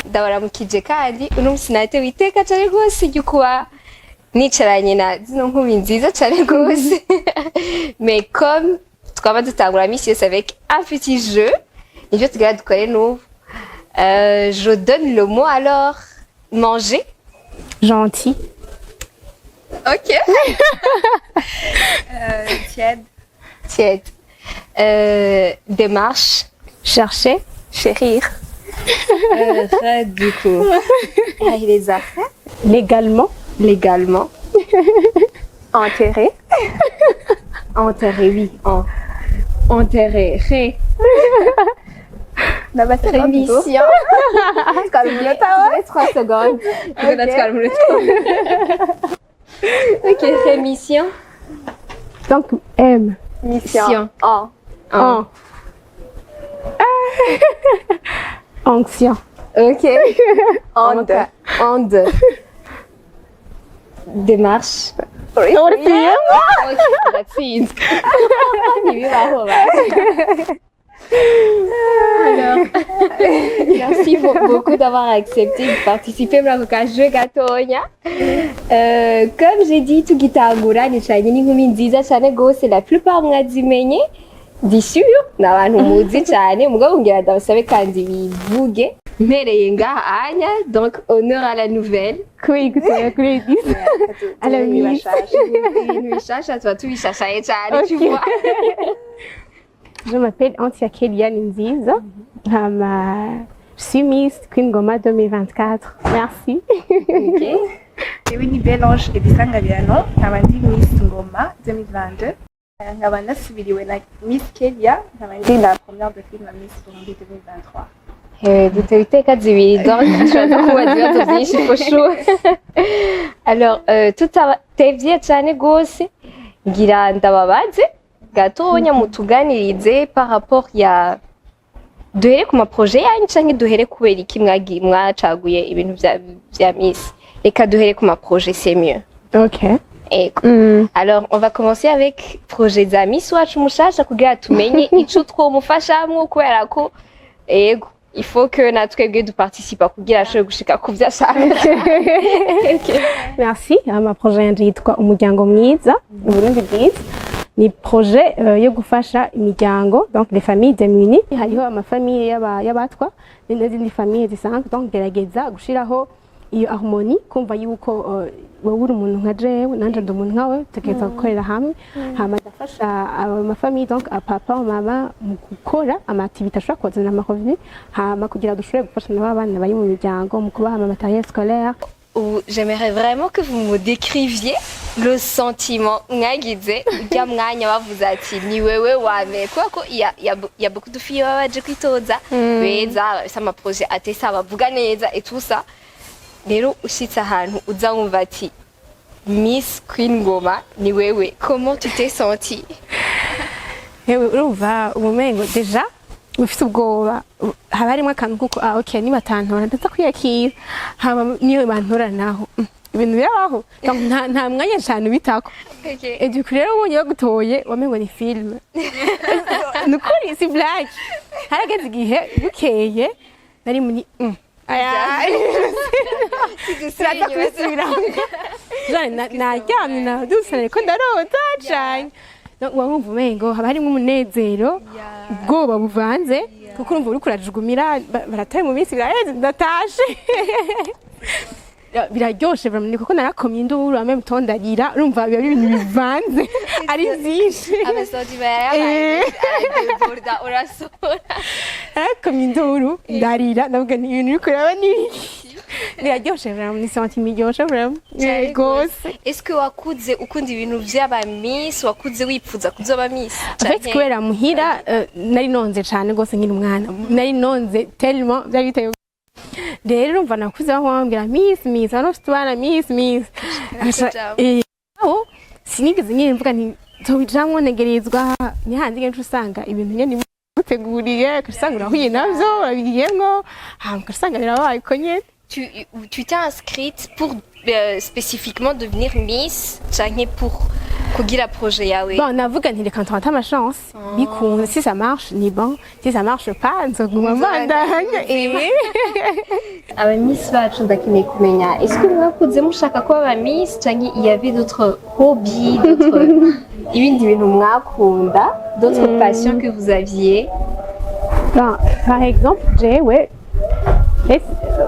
Ndabaramukije kandi uno musi natewe iteka cane rwose ryo kuba nicaranye na zino nkumi nziza cane rwose. Mais comme twaba dutangura misi yose avec un petit jeu, nivyo tugira dukore n'ubu. Je donne le mot alors: manger. Gentil. Ok. Tiède. Tiède. Démarche. Chercher. Chérir. Du coup les affaires. Légalement. Légalement. Enterré. Enterré, oui, en enterré, ré. Rémission. 3 secondes. Ok, rémission. Donc, M. Mission. Sion. En. En. Onction. Ok. Ande. Ande. Démarche. Oui. Ok, ndatsinzwe, ntibibaho ba. Alors, merci beaucoup d'avoir accepté de participer muri ako ka jeu gatonya. Comme j'ai dit tugitangura, nicaranye n'inkumi nziza cyane rwose, la plupart mwazimenye, ndi sûr ni abantu muzi cyane, mugabo ngira ndabasabe kandi bivuge mpereye ngaha anya. Donc honneur à la nouvelle. Kuri gutera kuri 10. À la Miss. Ibintu bishasha tuba tubishashaye cyane, tu vois. Je m'appelle Antia Kéliane Nziza. Je suis Miss Queen Ngoma 2024. Merci. Ok. Jewe ni Belange Ebisangabirano, nkaba ndi Miss Ngoma 2022, nkaba nasubiriwe na Miss Kelia, nkaba ndi la première dauphine na Miss Burundi 2023. Dutewe iteka zibiri, donc dushobora no kubaza ibibazo byinshi for sure. Alors, tutatevye cane gose, ngira ndababaze gatonya mutuganirize par rapport ya, duhere ku ma projets yanyu canke duhere kubera iki mwacaguye ibintu vya Miss. Reka duhere ku ma projets, c'est mieux. Ok. Ego. Alors, on va commencer avec projet za Miss wacu mushasha kugira tumenye ico twomufashamwo, kubera ko ego, il faut que natwebwe duparticipa kugira ashobore gushika ku vyo ashaka. Okay. Merci. Ama projet yanje yitwa Umuryango Mwiza, Uburundi Bwiza. Ni projet yo gufasha imiryango, donc les familles démunies. Hariho ama familles y'abatwa n'izindi famille zisanzwe, donc gerageza gushiraho iyo harmonie, kumva yuko wowe uri umuntu nka jewe, nanje ndi umuntu nkawe, tugerageza gukorera hamwe. Hama ndafasha ama familles, donc papa, mama, mu gukora ama activités ashobora kubazanira ama revenus, hama kugira dushobore gufasha nabo abana bari mu miryango mu kubaha ama matériel scolaire. Ou j'aimerais vraiment que vous me décriviez le sentiment mwagize ujya mwanya bavuze ati ni wewe wa mbere, kubera ko il y a beaucoup de filles baba baje kwitoza, beza, bafise ama projets atesa, bavuga neza et tout ça. Rero ushitse ahantu uza wumva ati Miss Queen Ngoma ni wewe, comment tu t'es senti? Yewe, urumva ubumengo déjà ufite ubwoba, haba harimo akantu kuko ah ok, niba batantora ndaza kwiyakira, hama niyo bantora naho ibintu birabaho. Donc, nta mwanya cyane ubitako. Et du coup rero ubonye bagutoye wamengo ni film, ni ukuri, si blague. Harageze igihe bukeye nari muri aya siraza kubisubiramo. Genre, naryamye naduse ariko ndarota cane. Donc, uba wumva umengo haba harimo umunezero, ubwoba buvanze, kuko urumva uriko urajugumira, barataye mu minsi biraheze ndatashe. Biraryoshe vraiment, ni kuko narakomye induru en même temps ndarira, urumva biba ari ibintu bivanze ari byinshi. Ama sentiments yabaye aradéborda, urasohora. Narakomye induru, ndarira, ndavuga nti ibintu biriko biraba ni ibiki? Biraryoshe vraiment, ni sentiment iryoshe vraiment. Cyane. Gose. Est-ce que wakuze ukunda ibintu vy'aba Miss? Wakuze wipfuza kuzoba Miss? En fait, kubera muhira nari nonze cane gose nkiri umwana, nari nonze tellement byari biteye. Rero urumva nakuze aho bambwira Miss, Miss, hano ufite abana Miss, Miss. Kujamwo. Aho sinigeze nyine mvuga nti nzobijamwo, ntegerezwa ni handi kenshi usanga ibintu nyene guteguriye, usanga urahuye navyo, urabigiyemwo, hama ugasanga birabaye uko nyene. Tu t'es inscrite pour spécifiquement devenir Miss canke pour kugira projet yawe? Bon, navuga nti reka ntante ama chance, bikunze, si ça marche ni bon, si ça marche pas nzoguma mbandanya. Aba Miss bacu, ndakeneye kumenya, est-ce que mwakuze mushaka kuba aba Miss canke il y avait d'autres hobbies, d'autres ibindi bintu mwakunda, d'autres passions que vous aviez? Bon, par exemple jewe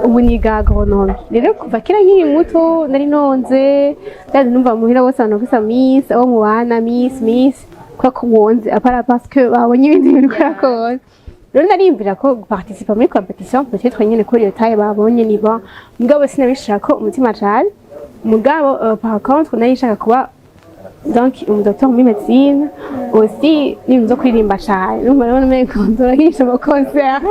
ubu niga agronomie. Rero kuva kera nkiri muto nari nonze, ndazi numva muhira bose abantu bafise Miss, abo mubana Miss, Miss kubera ko wonze, apara parce que babonye ibindi bintu kubera ko wonze. Rero nariyumvira ko participer muri compétition, peut-être nyene kuri iyo taille babonye ni bon, mugabo sinabishaka ko umutima cane. Mugabo par contre nari nshaka kuba donc umu docteur muri médecine, aussi n'ibintu vyo kuririmba cane. Numva rero umengo nzoragirisha ama concert.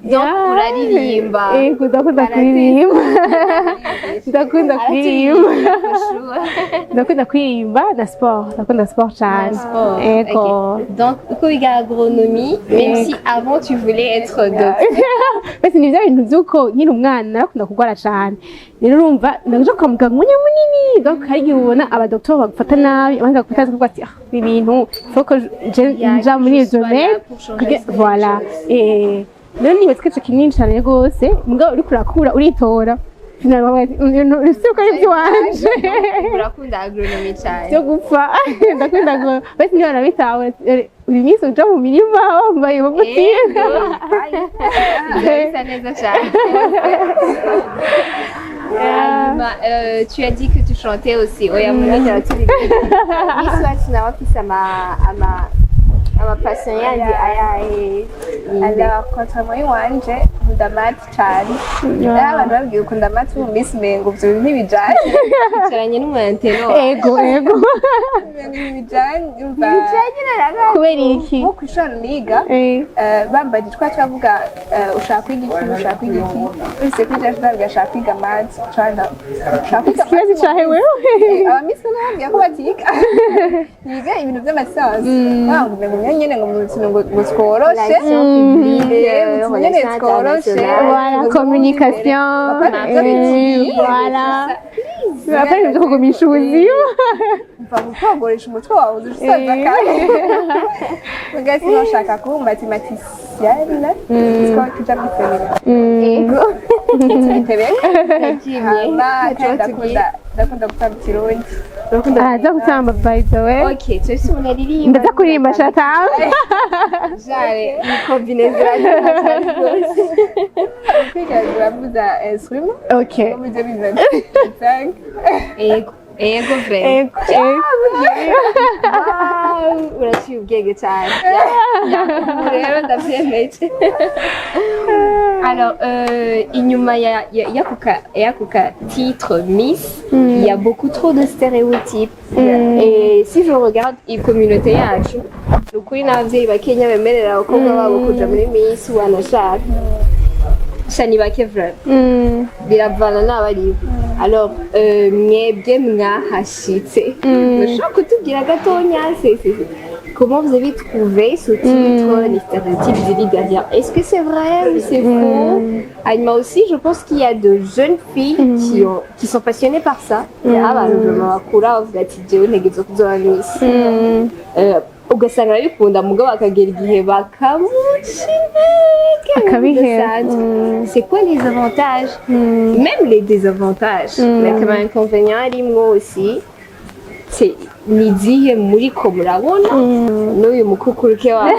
Donc uraririmba? Ego, ndakunda kuririmba, ndakunda kuririmba, ndakunda kuririmba na sport, ndakunda sport cane. Sport. Ego. Ok. Donc, uko wiga agronomie, même Ego. si avant tu voulais être docteur. Mbese ni bya bintu by'uko nkiri umwana narakunda kurwara cane. Rero urumva ndaja kwa muganga umwanya munini, donc hari igihe ubona abadoktori bagufata nabi, abandi bagufata nabi, ukavuga ati: "Ah, ibi bintu, faut que je nja muri iyo domaine." Voilà. Rero nibatse ko ico kinini cane rwose, mugabo uriko urakura uritora, finalement uri ko ari iby'iwanje. Urakunda agronomie cyane. Byo gupfa, ndakunda ngo bese niba barabitahura, uri minsi uja mu mirima wambaye amabutike. Bisa neza cyane. Hanyuma, tu as dit que tu chantais aussi. Oya, munini araturirimba. Miss wacu nawe afise ama passion yandi ayahe? Alors, contrairement iwanje, nkunda maths cane. Rero abantu babwiye ukunda maths mu Miss, mengo ivyo bintu ntibijanye. Yicaranye n'umu intello. Ego. Mengo ntibijanye, umva. Kubera iki? Nko kw'ishuri niga, bambajije, twa turavuga ushaka kwiga iki, ushaka kwiga iki, wese kuri jeje ndabwira ashaka kwiga maths cana ushaka kwiga. Ikibazo cahe wewe? Aba Miss nababwira ko batiga, biga ibintu vy'ama sciences, ngo ngo nyene ngo mu tuntu ngo tworoshe. Nyene tworoshe. Voilà, communication, voilà, après ibyo kugumisha ubuzima. Mva gukogoresha umutwe wawe uzaza kandi muga sinon nshaka kuba mathématicienne, siko tuja muri séminaire Tebeka. Hama kandi ndakunda gutamba ikirundi. Araza gutamba, by the way. Ok, turafise umuntu aririmba. Ndaza kuririmba shatamu. Genre, ni combinaison iraryoha cyane rwose. Kwiga uravuza instrument muri 2025. Ego, vraiment. Ego. Wow, uraciye ubwenge cyane. Ubu rero ndavyemeje. Alors, inyuma ya y'ako ka titre Miss, il y a beaucoup trop de stéréotypes. Et si je regarde iyi communauté yacu, ni ukuri n'abavyeyi bakenya bemerera abakobwa babo kuja muri Miss wanashaka. Sha, ni bake vraiment. Biravana n'abaribo. Alors, mwebwe mwahashitse, mushobora kutubwira gatonya comment vous avez trouvé ce titre, les stéréotypes ziri derrière? Est-ce que c'est vrai ou c'est faux? Hanyuma aussi, je pense qu'il y a de jeunes filles qui sont passionnées par ça. Abantu vraiment bakura bavuga ati: "Jewe ntegerezwa kuzoba Miss." Ugasanga arabikunda, mugabo akagera igihe bakamuca intege Akabihera. bidasanzwe. C'est quoi les avantages, même les désavantages, mais comme inconvénient arimwo aussi, c'est ni izihe muriko murabona n'uyu mukukuruke wawe?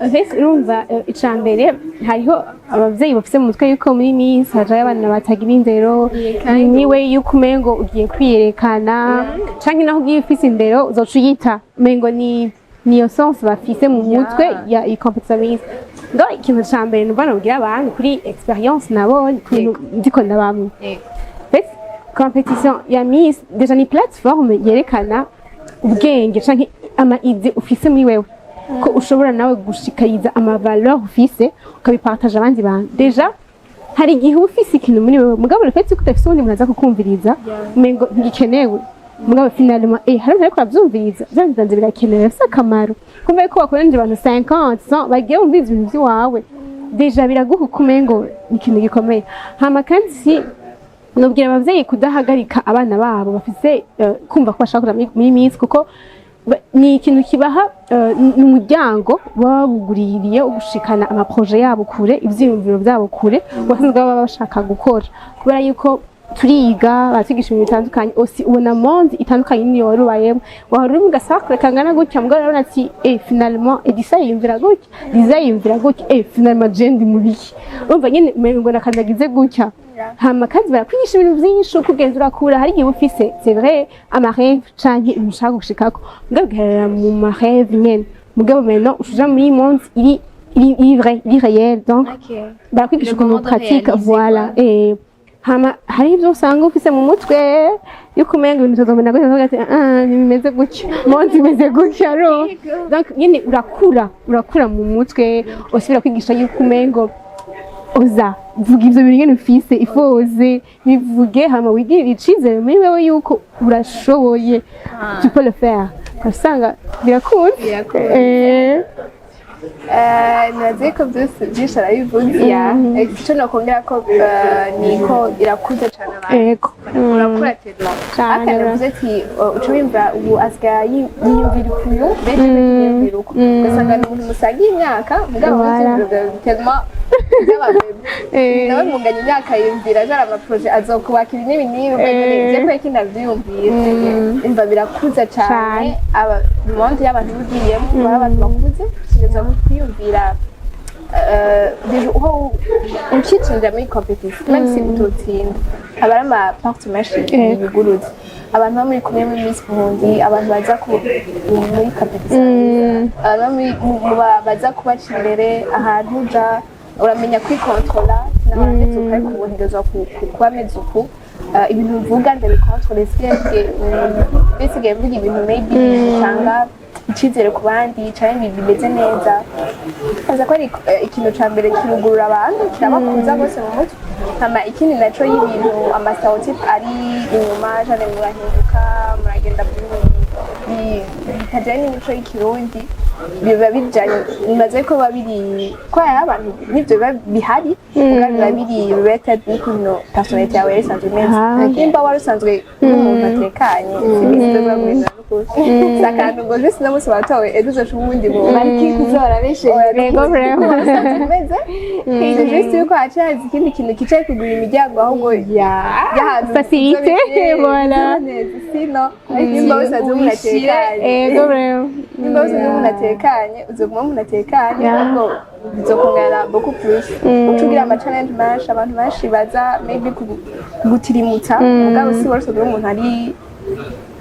Mbese urumva, ica mbere hariho abavyeyi bafise mu mutwe yuko muri Miss hajayo abana batagira indero, niwe yuko umengo ugiye kwiyerekana, canke naho ugiye ufise indero uzoca uyita umengo ni niyo sens bafise mu mutwe ya iyi compétition Miss. Donc ikintu ca mbere numva nobwira abantu kuri expérience nabonye, kuntu ndiko ndabamwe, mbese compétition ya Miss déjà ni plateforme yerekana ubwenge canke ama idées ufise muri wewe, ko ushobora nawe gushikariza ama valeur ufise, ukabipartage abandi bantu. Déjà hari igihe uba ufise ikintu muri wewe, mugabo le fait ko udafise uwundi muntu aza kukumviriza, umengo ntigikenewe. Mugabo finalement hari umuntu ariko aravyumviriza, vyanze birakenewe, bifise akamaro. Kumva yuko wakoranije abantu 50, 100 bagiye bumviriza ibintu vy'iwawe. Déjà biraguha uko umengo ni ikintu gikomeye. Hama kandi si nubwira abavyeyi kudahagarika abana babo bafise kumva ko bashaka kuja muri Miss, kuko ni ikintu kibaha ni umuryango baba buguririye wo gushikana ama projets yabo kure, ivyiyumviro vyabo kure basanzwe baba bashaka gukora, kubera yuko turiga, baratwigisha ibintu bitandukanye. Aussi ubona monde itandukanye niyo wari ubayemo, wahora uri mu gasakure kangana gutya, mugabo urabona ati: "Eh, finalement Edisa yiyumvira gutya, Liza yiyumvira gutya, eh, finalement je ndi mu biki?" Urumva nyene umengo nakandagize gutya. Hama kandi barakwigisha ibintu vyinshi uko ugenda urakura. Hari igihe uba ufise, c'est vrai, ama rêves canke ibintu ushaka gushikako, mugabo ugaherera mu ma rêves nyene. Mugabo maintenant uja muri monde iri vrai, iri réel, donc barakwigisha Le ukuntu moment de pratique réaliser, voilà. quoi. Hama hari ibyo usanga ufise mu mutwe yuko umenga ibintu tuzobona gutya, ukavuga ati: "Ah, ntibimeze gutya, monde imeze gutya." Ro donc nyene urakura mu mutwe. Usubira kwigisha yuko umengo oza vuga ivyo bintu nyene ufise, ifoze bivuge, hama wigirire icizere muri wewe yuko urashoboye, tu peux le faire, ugasanga birakunze. Birakunze. Nibaze ko byose byinshi arabivuze. Icyo nokongera ko ni ko irakuze cyane abantu. Urakura tellement. Cane. Akanavuze ati uca wiyumvira ubu asigaye yiyumvira ukuntu benshi bakiyumvira uko, ugasanga ni umuntu musangiye imyaka, mugabo ivyiyumviro byawe tellement by'ababebe, nawe munganya imyaka, yiyumvira ajara ama projets azokubaka ibi n'ibi n'ibi, je kubera ko ndavyiyumvira. Umva, birakuze cane. Cane. Aba monde y'abantu ugiyemo baba abantu bakuze, utegerezwa kwiyumvira déjà uho ukicinjira muri compétition, même si utotsinda, haba ari ama portes menshi yuguruza. Abantu baba muri kumwe muri Miss Burundi, abantu baza muri compétition, abantu baba baza kubaca imbere, ahantu uja uramenya kwikontrola. Sinahora meze uku, ariko ubu ntegerezwa kuba meze uku. Ibintu mvuga ndabikontrole, bisigaye mvuga ibintu maybe bitanga icyizere ku bandi canke bimeze neza. Aza ko ari ikintu ca mbere kirugurura abantu, kirabakuza bose mu mutwe. Hama ikindi naco y'ibintu ama stéréotypes ari inyuma cane, murahinduka, muragenda bitajanye n'imico y'ikirundi, biba bijanye, nibaze ko biba biri ko hari abantu n'ivyo biba bihari, muga biba biri related n'ukuntu personnalité yawe yari isanzwe imeze. Nimba wari usanzwe uri umuntu atekanye, simbizi ibyo guhindura n'ukuri, si akantu ngo juste uno munsi watowe, ejo uzoca uwundi muntu. Bariki kuzora. Yego, vraiment. Wari usanzwe umeze, c'est juste yuko haca haza ikindi kintu kicaye kugura imiryango ahubwo y'ahantu. Facilité, voilà. Sino nimba usanzwe umuntu atekanye, Ego, vraiment. nimba usanzwe umuntu atekanye, uzoguma umuntu atekanye, ahubwo bizokongera beaucoup plus uca ugira ama challenge menshi, abantu benshi baza maybe kugutirimutsa, mugabo si wari usanzwe uri umuntu ari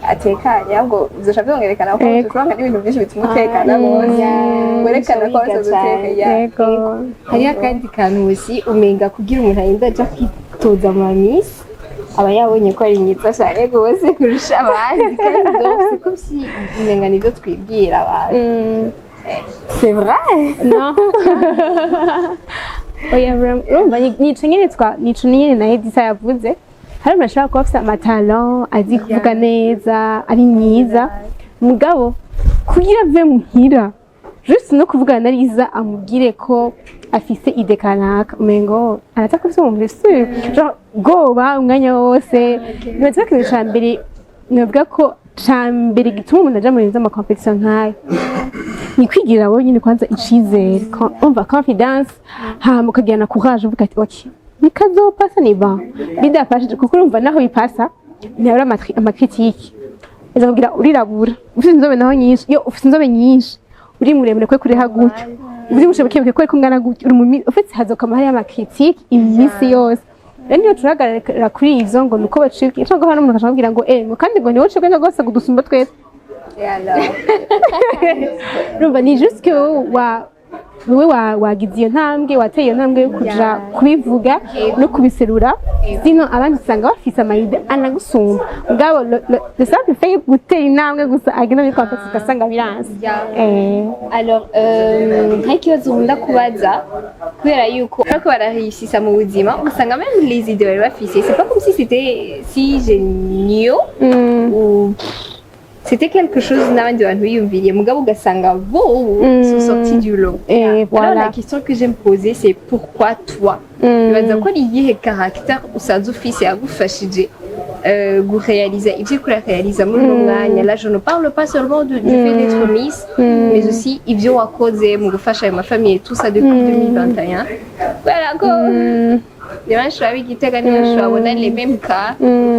atekanye, ahubwo bizoca vyongerekana ko ushobora n'ibintu byinshi bituma utekana rwose, werekana ko Wiga wasanzwe cane. utekanye. Ego. Hariho akandi kantu aussi, umenga kugira umuntu arinda aja kwitoza mu Miss aba yabonye ko ari mwiza cyane rwose kurusha abandi, kandi donc c'est comme si umenga nivyo twibwira abantu. C'est vrai? No. Oya, vraiment. Urumva nico nyene twa nico nyene na Edisa yavuze. Hari umuntu ashobora kuba afise ama talents, azi kuvuga neza, ari mwiza, mugabo kugira ave muhira juste no kuvugana na Liza amubwire ko afise idée kanaka, umengo araza kuvyumva ese, genre bwoba umwanya wose. Nibaza ko ikintu ca mbere, novuga ko ca mbere gituma umuntu aja mu bintu vy'ama compétitions nk'ayo ni kwigirira wowe nyine kwanza icizere, umva, confidence, hama ukagira na courage, uvuga ati: "Ok, bikazopasa ni bon, bidafashije." Kuko urumva naho bipasa ntiyabura ama critiques aza kubwira: "Urirabura, ufite inzobe naho nyinshi, iyo ufite inzobe nyinshi, uri muremure kwe kuriha gutyo, uvyibushe buke buke kwe kungana gutyo, uri mu." Ufite hazokama hariyo ama critiques iminsi yose. Rero niyo turahagarara kuri ivyo ngo nuko bacibwe, cyangwa hano umuntu akashaka kubwira ngo ngo kandi ngo niwowe ucibwe rwose ngo dusumba twese. Urumva ni juste que wowe wagize iyo ntambwe, wateye iyo ntambwe yo kuja kubivuga no kubiserura. Sino abandi usanga bafise ama idées anagusumba, mugabo le simple fait yo gutera intambwe gusa agenda muri contexte, ugasanga biranse. Alors, nk'ikibazo nkunda kubaza, kubera yuko bariko barahishisa mu buzima, ugasanga même les idées bari bafise, c'est pas comme si c'était si géniaux ou c'est C'était quelque chose n'abandi bantu biyumviriye, mugabo ugasanga bo sont sortis du lot. Et Alors voilà. la question que j'aime poser, c'est: pourquoi toi? Bibaza ko ari iyihe caractère usanze ufise yagufashije gurealiza ivyo uriko urarealiza muri uno mwanya? Là, je ne parle pas seulement du fait d'être Miss, mais aussi ivyo wakoze mu gufasha ayo mafamille, tout ça depuis 2021, kubera ko ni benshi baba i Gitega, ni benshi babona les mêmes cas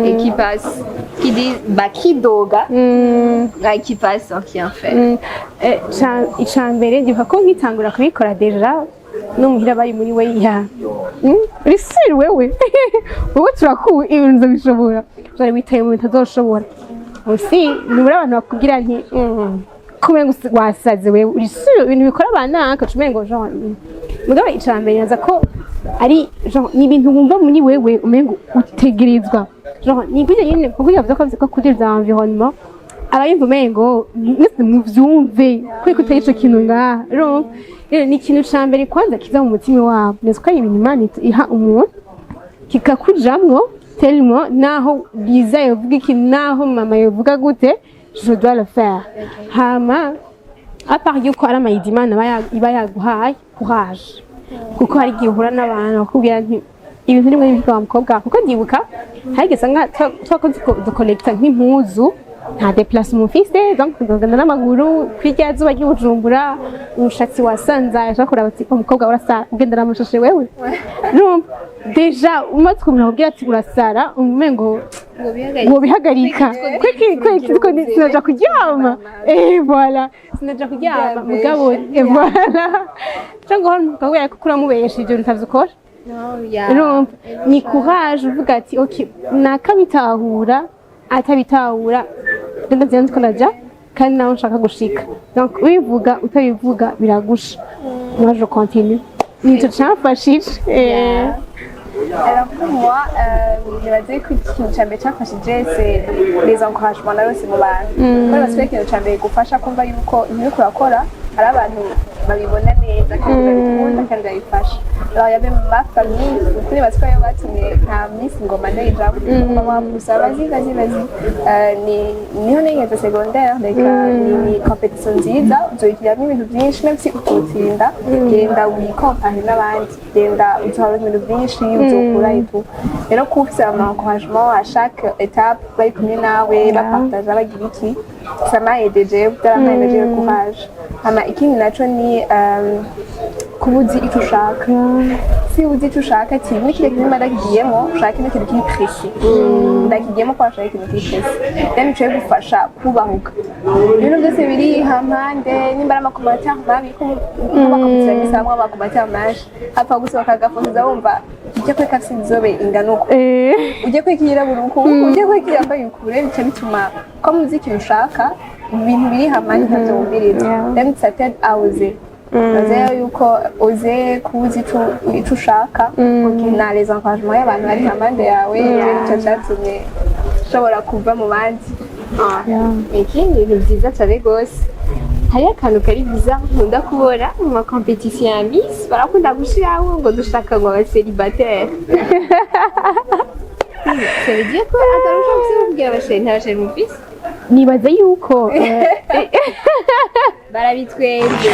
et qui passent, qui disent bakidoga, ah, qui passent sans rien faire. Ica mbere, ndibuka ko nkitangura kubikora, déjà no muhira bari muri we ya uri sûr, wewe wowe turakuwe, ibintu nzobishobora, uzari witaye mu bintu utazoshobora. Aussi nubura abantu bakubwira nti kumenga wasaze wewe, uri sûr, ibintu bikora abanaka umengo genre mugabo ica mbere naza ko ari genre ni ibintu wumva muri wewe umengo utegerezwa, genre ni kurya nyene, kuko yavuze ko kuri za environnement aba yumva umengo mwese muvyumve kubera ko utari ico kintu ngaha. Urumva rero ni ikintu ca mbere kwanza kiza mu mutima wawe, nzi ko ari ibintu Imana iha umuntu kikakujamwo tellement, naho Liza yovuga iki, naho mama yovuga gute, je dois le faire. Hama à part yuko ari amayidi Imana iba yaguhaye courage, kuko hari igihe uhura n'abantu bakubwira nti ibintu rimwe n'ibyo wa mukobwa, kuko ndibuka harigeze nka twakoze dukolekta nk'impuzu, nta déplacement mfise, donc tugenda n'amaguru kwirya zuba ry'Ubujumbura, umushatsi wasanzaye, ashaka kuraba ati umukobwa urasa ugendera amashashe wewe. Urumva déjà umaze kumenya kubwira ati urasara, umengo wobihagarika kweki kweki, ko sinaja kuryama, eh voilà, sinaja kuryama mugabo, eh voilà, cyangwa ukabwira ko uramubesha ibyo ntavyo ukora. Urumva ni courage, uvuga ati ok, nakabitahura atabitahura, ndazi nzi ko ndaja kandi nawe nshaka gushika, donc ubivuga utabivuga biragusha, moi je continue, nico camfashije. Alors pour moi, nibaze ko ikintu ca mbere camfashije, c'est les encouragements narose mu bantu. Kubera basigaye ikintu ca mbere gufasha kumva yuko ibintu uriko urakora hari abantu babibona neza kandi babikunda kandi babifasha. Alors il y avait ma famille, ukuri bazi ko ariyo batumye nta Miss Ngoma ndayijamwo, mama gusa vas-y, vas-y, vas-y. Ni niho nigeze secondaire, reka ni compétition nziza, uzoyigiramo ibintu byinshi même si utotsinda, genda wikompare n'abandi, genda uzohabona ibintu byinshi uzokura et tout. Rero kuba ufise ama encouragement à chaque étape, bari kumwe nawe, bapartaja, bagira iki, ça m'a aidé jewe, byarampaye jewe courage. Hama ikindi naco ni kuba uzi ico ushaka. Si uzi ico ushaka, ati muri kiriya kintu ndakigiyemo ushaka kino kintu kiri précis, ndakigiyemo ko washaka ikintu kiri précis, then bicaye gufasha kubahuka ibintu byose biri hampande, nimba ari ama commentaires mabi, ko bakomeza bisaba ama commentaires menshi, hapfa gusa bakagafotoza, wumva ujya kwereka afise inzobe ingana uko, ujya kwereka yirabura uku, ujya kwereka yambaye ukure, bica bituma ko muzi ikintu ushaka, ibintu biri hampande ntabyo wumviriza. Then ça t'aide à oser. Nazeyo yuko uze kuba uzi ico ushaka na les encouragements y'abantu bari hampande yawe, nico catumye ushobora kuva mu bandi. Iki ni ibintu byiza cyane rwose. Hariho akantu kari bizarre nkunda kubona mu ma compétitions ya Miss, barakunda gushiraho ngo dushaka ngo aba célibataires. Ça veut dire ko atarusha gusa kubwira aba chéris, nta ba chéris mufise? Nibaza yuko Barabitwenze.